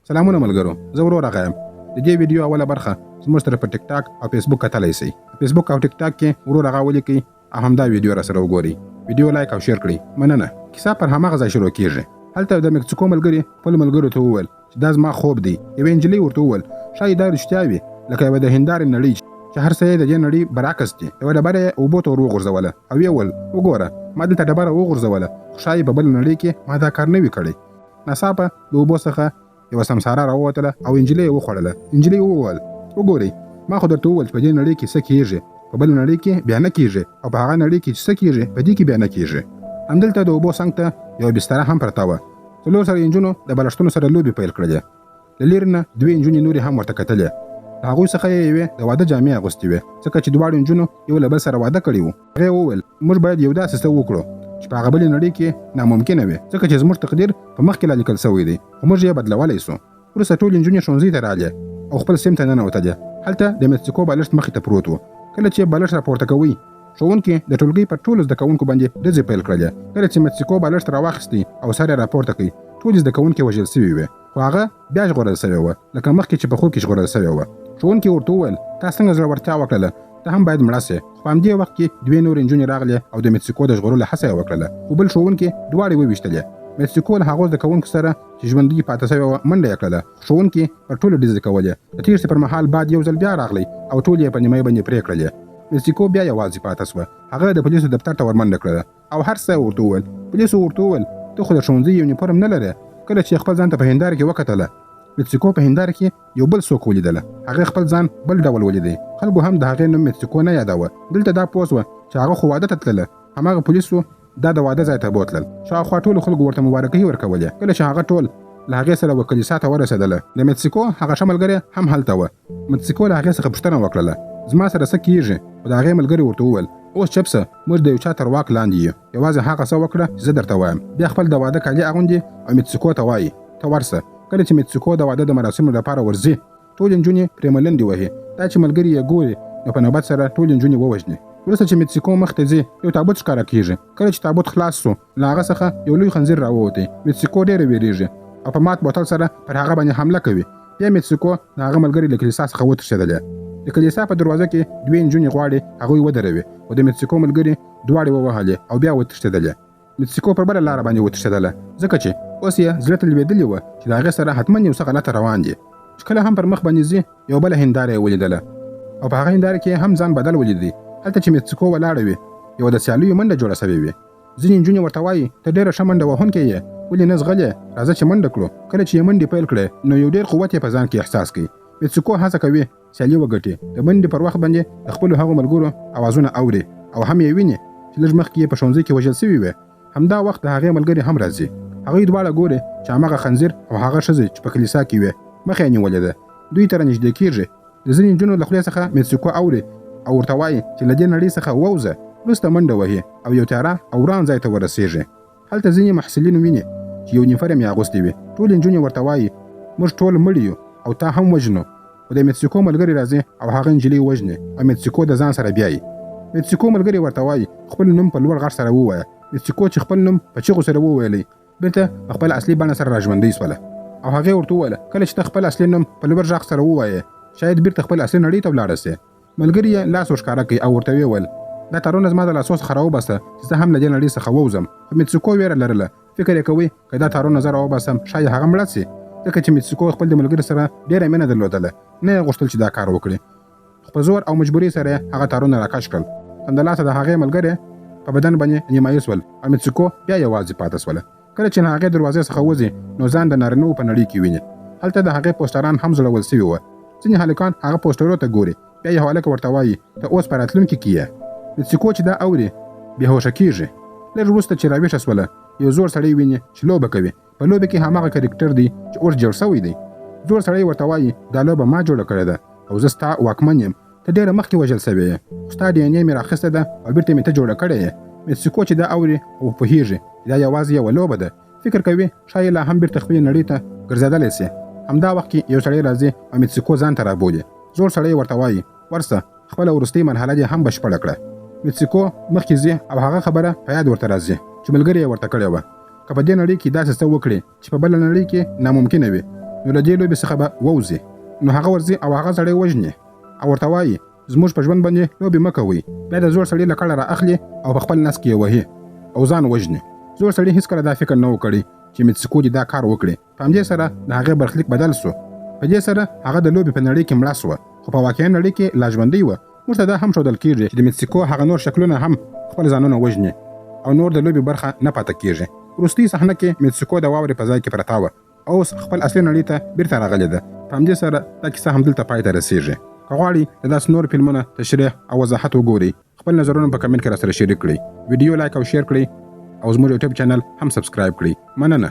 سلامونه ملګرو، زه ورور اغا یم. د دې ویډیو اوله برخه زموږ سره په ټیک ټاک او فیسبوک کتلی شئ. په فیسبوک او ټیک ټاک کې ورور اغا ولیکئ او همدا ویډیو راسره وګورئ. ویډیو لایک او شیر کړئ. مننه. کیسه پر هماغه ځای شروع کیږي. هلته د مکسیکو ملګري خپلو ملګرو ته وویل چې دا زما خوب دی. یوې نجلۍ ورته وویل ښایي دا رښتیا وي، لکه یوه د هندارې نړۍ چې هر څه یې د دې نړۍ برعکس دي. یوه ډبره یې اوبو ته ور وغورځوله او ویې ویل وګوره، ما دلته ډبره وغورځوله، خو ښایي په بله نړۍ کې ما دا کار نه وي کړی. ناڅاپه له اوبو څخه یوه سمساره راووتله او نجلۍ یې وخوړله. نجلۍ وویل وګورئ، ما خو درته وویل چې په دې نړۍ کې څه کیږي په بله نړۍ کې بیا نه کیږي او په هغه نړۍ کې چې څه کیږي په دې کې بیا نه کیږي. همدلته د اوبو څنګ ته یوه بستره هم پرته وه. 4 سره نجونو د بالښتونو سره لوبې پیل کړلې. له لیرې نه دوې نجونې نورې هم ورته کتلې. له هغوی څخه یې یوې د واده جامې اغوستې وې، ځکه چې دواړو نجونو یو له بل سره واده کړی و. هغې وویل موږ باید یو داسې څه وکړو چې په هغه بلې نړۍ کې ناممکنه وي، ځکه چې زموږ تقدیر په مخکې لا لیکل شوی دی، خو موږ یې بدلولی شو. وروسته ټولې نجونې ښوونځي ته راغلې او خپل سیم ته ننوتلې. هلته د مکسیکو بالښت مخې ته پروت و. کله چې بالښت راپورته کوی، ښوونکي د ټولګي پر ټولو زده کوونکو باندې ډزې پیل کړلې. کله چې مکسیکو بالښت راواخیستی او سر یې راپورته کړ، ټولې زده کوونکې وژل شوې وې، خو هغه بیا ژغورل شوې وه، لکه مخکې چې په خوب کې ژغورل شوې وه. ښوونکي ورته وویل تا څنګه زړورتیا وکړله، ته هم باید مړه شې. خو په همدې وخت کې دوې نورې نجونې راغلې او د مکسیکو د ژغورلو هڅه یې وکړله، خو بل ښوونکي دواړې وویشتلې. مکسیکو له هغو زده کوونکو سره چې ژوندۍ پاتې شوې وه منډه یې کړله، خو ښوونکي پر ټولو ډزې کولې. د تېښتې پر مهال باد یو ځل بیا راغلی او ټولې یې په نیمایي باندې پرې کړلې. مکسیکو بیا یوازې پاتې شوه. هغه د پولیسو دفتر ته ورمنډه کړله او هر څه یې ورته وویل. پولیسو ورته وویل ته خو د ښوونځي یونیفورم نه لرې. کله چې خپل ځان ته په هنداره کې وکتله، مکسیکو په هنداره کې یو بل څوک ولیدله. هغې خپل ځان بل ډول ولیدی. خلکو هم د هغې نوم مکسیکو نه یاداوه. دلته دا پوه شوه چې هغه خو واده ته تلله. هماغه پولیسو دا د واده ځای ته بوتلل. شاوخوا ټولو خلکو ورته مبارکۍ ورکولې. کله چې هغه ټول له هغې سره و کلیسا ته ورسېدله، د مکسیکو هغه ښه ملګری هم هلته وه. مکسیکو له هغې څخه پوښتنه وکړله زما سره څه کیږي؟ خو د هغې ملګري ورته وویل اوس چپ شه، موږ د یو چا تر واک لاندې یو، یوازې هغه څه وکړه چې زه درته وایم. بیا خپل د واده کالي اغوندي او مکسیکو ته وایي ته ورسه. کله چې مکسیکو د واده د مراسمو لپاره ورځي، ټولې نجونې پرې ملنډې وهي. دا چې ملګري یې ګوري نو په نوبت سره ټولې نجونې ووژني. وروسته چې مکسیکو مخ ته ځي، یو تابوت ښکاره کیږي. کله چې تابوت خلاص شو، له هغه څخه یو لوی خنزیر راووتی. مکسیکو ډېره ویریږي او په مات بوتل سره پر هغه باندې حمله کوي. بیا مکسیکو د هغه ملګري له کلیسا څخه وتښتېدلې. د کلیسا په دروازه کې دوې نجونې غواړي هغوی ودروي، خو د مکسیکو ملګري دواړې ووهلې او بیا وتښتېدلې. مکسیکو پر بله لاره باندې وتښتېدله، ځکه چې اوس یې زړه ته لوېدلې وه چې له هغې سره حتما یو څه غلطه روان دي. چې کله هم پر مخ باندې ځي، یوه بله هنداره یې ولیدله او په هغه هنداره کې یې هم ځان بدل ولیدی. هلته چې مکسیکو ولاړه وي، یوه د سیالیو منډه جوړه شوې وي. ځینې نجونې ورته وایي ته ډېره ښه منډه وهونکې یې، ولې نه ځغلې؟ راځه چې منډه کړو. کله چې یې منډې پیل کړې نو یو ډېر قوت یې په ځان کې احساس کړي. مکسیکو هڅه کوي سیالي وګټي. د منډې پر وخت باندې د خپلو هغو ملګرو اوازونه اوري او هم یې ویني چې لږ مخکې یې په ښوونځي کې وژل شوي وې. همدا وخت د هغې ملګري هم راځي. هغوی دواړه ګوري چې هماغه خنزیر او هغه ښځې چې په کلیسا کې وې مخه یې نیولې ده. دوی ته رانږدې کیږي. د ځینې نجونو له خولې څخه مکسیکو اوري او ورته وایي چې له دې نړۍ څخه ووځه. وروسته منډه وهي او یو تیاره او وران ځای ته ورسیږي. هلته ځینې محصلین ویني چې یونیفرم یې اغوستی وي. ټولې نجونې ورته وایي موږ ټول مړي یو او تا هم وژنو. خو د مکسیکو ملګري راځي او هغه نجلۍ وژني او مکسیکو د ځان سره بیایي. مکسیکو ملګري ورته وایي خپل نوم په لوړ غږ سره ووایه. مکسیکو چې خپل نوم په چیغو سره وویلی، بیرته په خپل اصلي بڼه سره راژوندۍ سوله. او هغې ورته وویل کله چې ته خپل اصلي نوم په لوړ غږ سره ووایې، شاید بیرته خپل اصلي نړۍ ته ولاړه شې. ملګري یې لاس ورښکاره کړ او ورته ویې ویل دا تارونه زما د لاسو څخه راوباسه چې زه هم له دې نړۍ څخه ووځم. خو مکسیکو ویره لرله. فکر یې کوی که دا تارونه زه راوباسم ښایي هغه مړه شي، ځکه چې مکسیکو خپل د ملګري سره ډېره مینه درلودله، نه یې غوښتل چې دا کار وکړي. خو په زور او مجبورۍ سره یې هغه تارونه راکش کړل. سمدلاسه د هغې ملګرې په بدن باندې نیمایي شول او مکسیکو بیا یوازې پاتې شوله. کله چې له هغې دروازې څخه وځي نو ځان د نارینهوو په نړۍ کې ویني. هلته د هغې پوسټران هم ځړول شوي وه. ځینې هلکان هغه پوسټرو ته ګوري. بیا یو هلک ورته وایي ته اوس په راتلونکي کې یې. مکسیکو چې دا اوري بې هوښه کیږي. لږ وروسته چې راویښه شوله، یو زوړ سړی ویني چې لوبه کوي. په لوبې کې هماغه کرکټر دی چې اوس جوړ شوی دی. زوړ سړی ورته وایي دا لوبه ما جوړه کړې ده او زه ستا واکمن یم. ته ډېره مخکې وژل شوې یې، خو ستا ډي این اې مې راخیستې ده او بیرته مې ته جوړه کړې یې. مکسیکو چې دا اوري او پوهیږي چې دا یوازې یوه لوبه ده، فکر کوي ښایي لا هم بیرته خپلې نړۍ ته ګرځېدلی شي. همدا وخت کې یو سړی راځي او مکسیکو ځان ته رابولي. زوړ سړی ورته وایي ورسه خپله وروستۍ مرحله دې هم بشپړه کړه. مکسیکو مخکې ځي او هغه خبره په یاد ورته راځي چې ملګري یې ورته کړې وه، که په دې نړۍ کې داسې څه وکړي چې په بله نړۍ کې ناممکنه وي، نو له دې لوبې څخه به ووځي. نو هغه ورځي او هغه سړی وژني او ورته وایي زموږ په ژوند باندې لوبې مه کوئ. بیا د زوړ سړي لکړه را اخلي او په خپل نس کې یې وهي او ځان وژني. زوړ سړي هیڅکله دا فکر نه و کړی چې میتسوکو دې دا کار وکړي. په همدې سره د هغې برخلیک بدل شو. په دې سره هغه د لوبې په نړۍ کې مړه شوه، خو په واقعي نړۍ کې لا ژوندۍ وه. موږ ته دا هم ښودل کیږي چې د میتسوکو هغه نور شکلونه هم خپل ځانونه وژني او نور د لوبې برخه نه پاته کیږي. وروستۍ صحنه کې میتسوکو د واورې په ځای کې پرته وه او اوس خپل اصلي نړۍ ته بیرته راغلې ده. په همدې سره دا کیسه همدلته پای ته رسیږي. که غواړئ د داسې نورو فلمونه تشریح او وضاحت وګورئ، خپل نظرونه په کمنټ کې راسره شریک کړئ. ویډیو لایک او شیر کړئ او زموږ یوټیوب چینل هم سبسکرایب کړئ. مننه.